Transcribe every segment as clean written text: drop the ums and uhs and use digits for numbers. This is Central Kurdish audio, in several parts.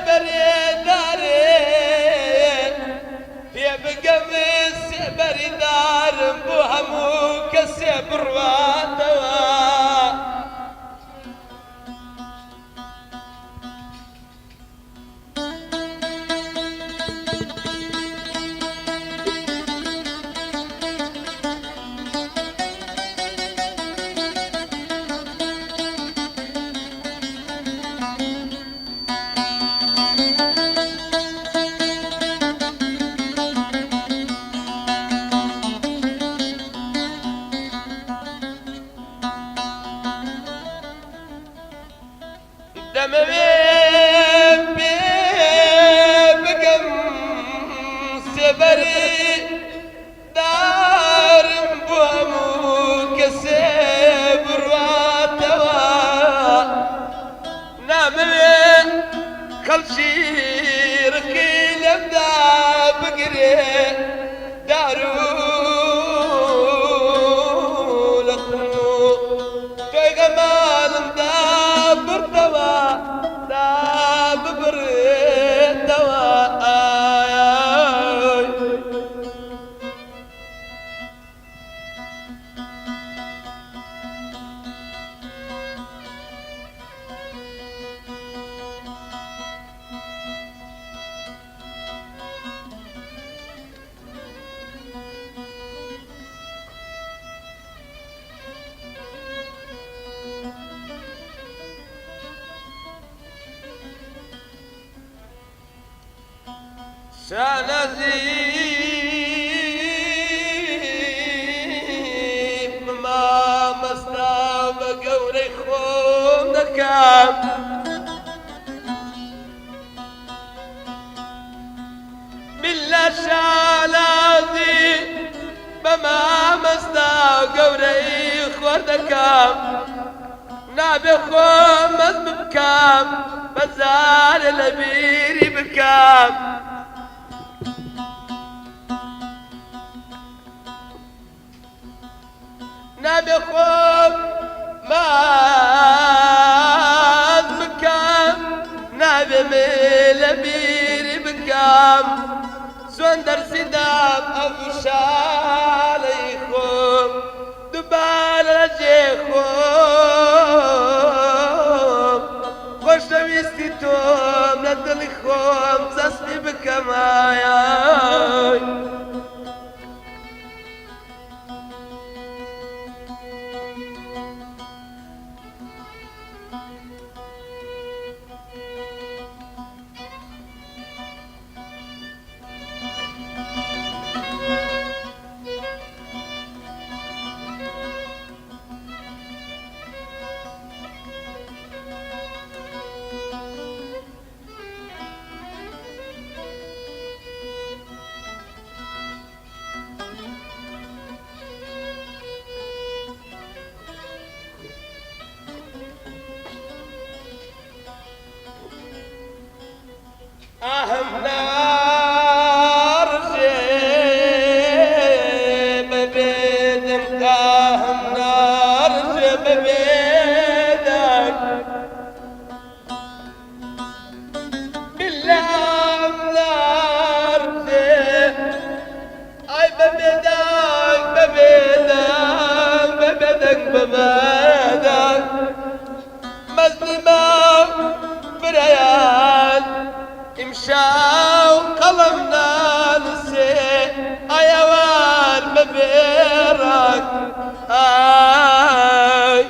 سێبەرێ دارێ پێ بگەم سێبەری دارم بۆ هەموو کەسێ بڕواتەوە. دەمەوێ پێ بگەم سێبەری دارم بۆ هەموو کەسێ بڕواتەوە نامەوێ خەڵکی ڕقی لەمدا بگرێ دارو لە خون و تۆی غەمانم دابڕتەوە داببڕێتەوە ئای. شانازی مامەستا بە گەورەی خۆم دەکەم. باللە شانازی بە مامەستا گەورەی خۆر دەکەم. نابێ خۆم مەزم بکەم بە جارێ لە بیری بکەم. نابێ خۆم مەز بکەم نابێ من لە بیری بکەم چۆن دەرسی دام ئەو شالەی خۆم دوبارە لە جێ خۆم خۆشەویستی تۆم لە دڵی خۆم چەسپی بکەم ئای ئای. ئاهم ناڕژێ بە بێدەنگ ئاهم ناڕژێ بە بێدەنگ باللام ناڕژێ ئای بە بێدەنگ بە بێدەنگ بە بێدەنگ بە بێدەنگ مەزنمە برایان ئیمشاو قەڵەم نانوسێ ئایەوان بە بێ ڕەنگ ئای.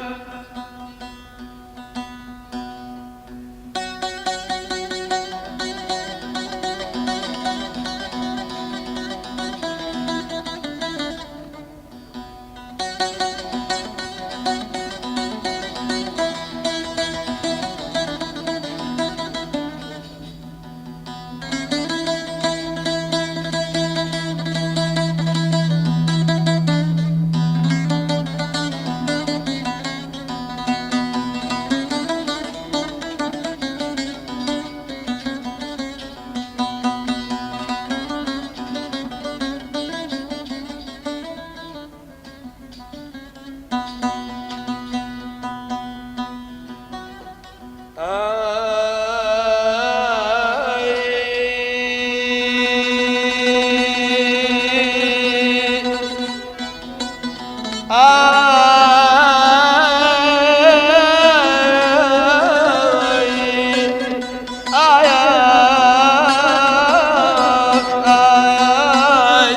ئای ئای ئای.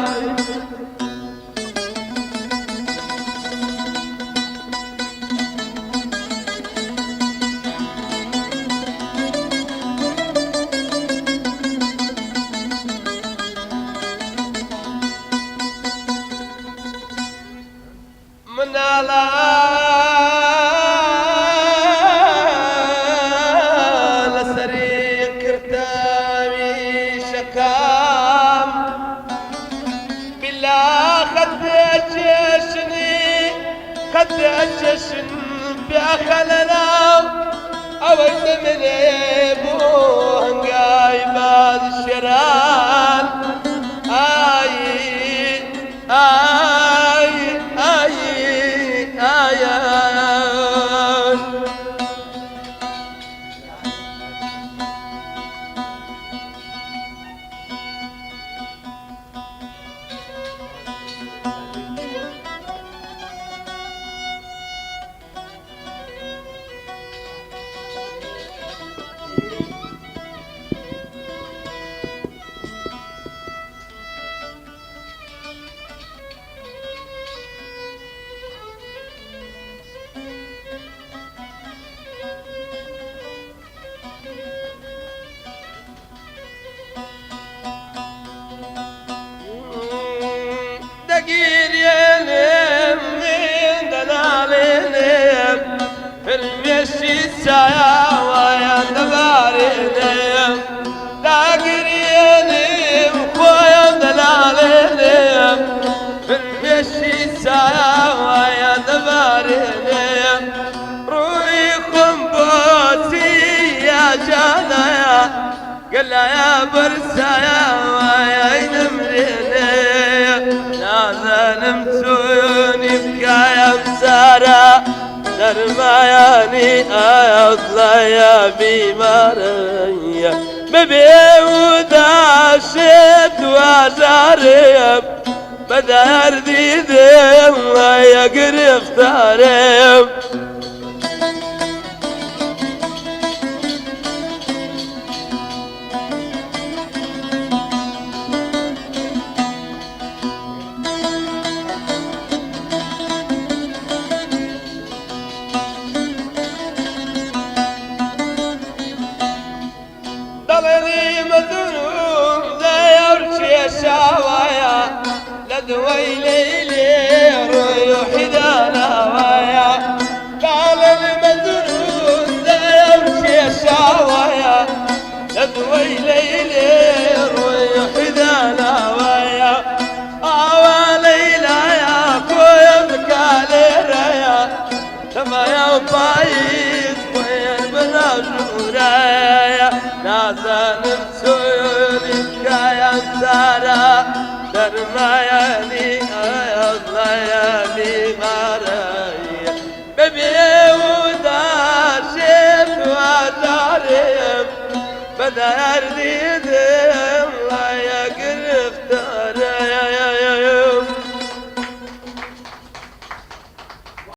مناڵە لەسەری قرتاوی شەکام بیلا خەت بێچێشنی خەت بێچێشن بێخەلە ناو ئەوەی دەمرێ بۆ هەنگای باز شێران ئای ئای ئای ئای ئای. دەگیرێنم من دەناڵێنم فرمێشی چایاوایان دەبارێنم داگریێنم خۆیان دەناڵێنم فرمێشی چایاوایان دەبارێنم ڕووی خۆم بۆچی یا جانایە گەلایە بەرزایە وایای نەمرێنێ نازانم چۆنی بکایم سارا دەرمایانی ئاڵایە بیمارەیە ببێ و داشێت واژارێم بە دەردی دێم وایە گرفتارێم. دەڵێنی مەزنوم لەیەو کێشاوایە لە دوای لەیلێ ڕۆحی داناوایە داڵێنی مەزنوم لەیەو کێشاوایە لە دوای لەیلێ ڕۆحی داناوایە ئاوا لەیلایە کۆیە بکا لێرەیە تەمایا و پاییز خۆیان بەناژوورایە نازانم چۆنی بکایان سارا دەرمایانی ئاڵایە بیمارەیە بەبێ و داشێت واجارێم بە دەردی دێ.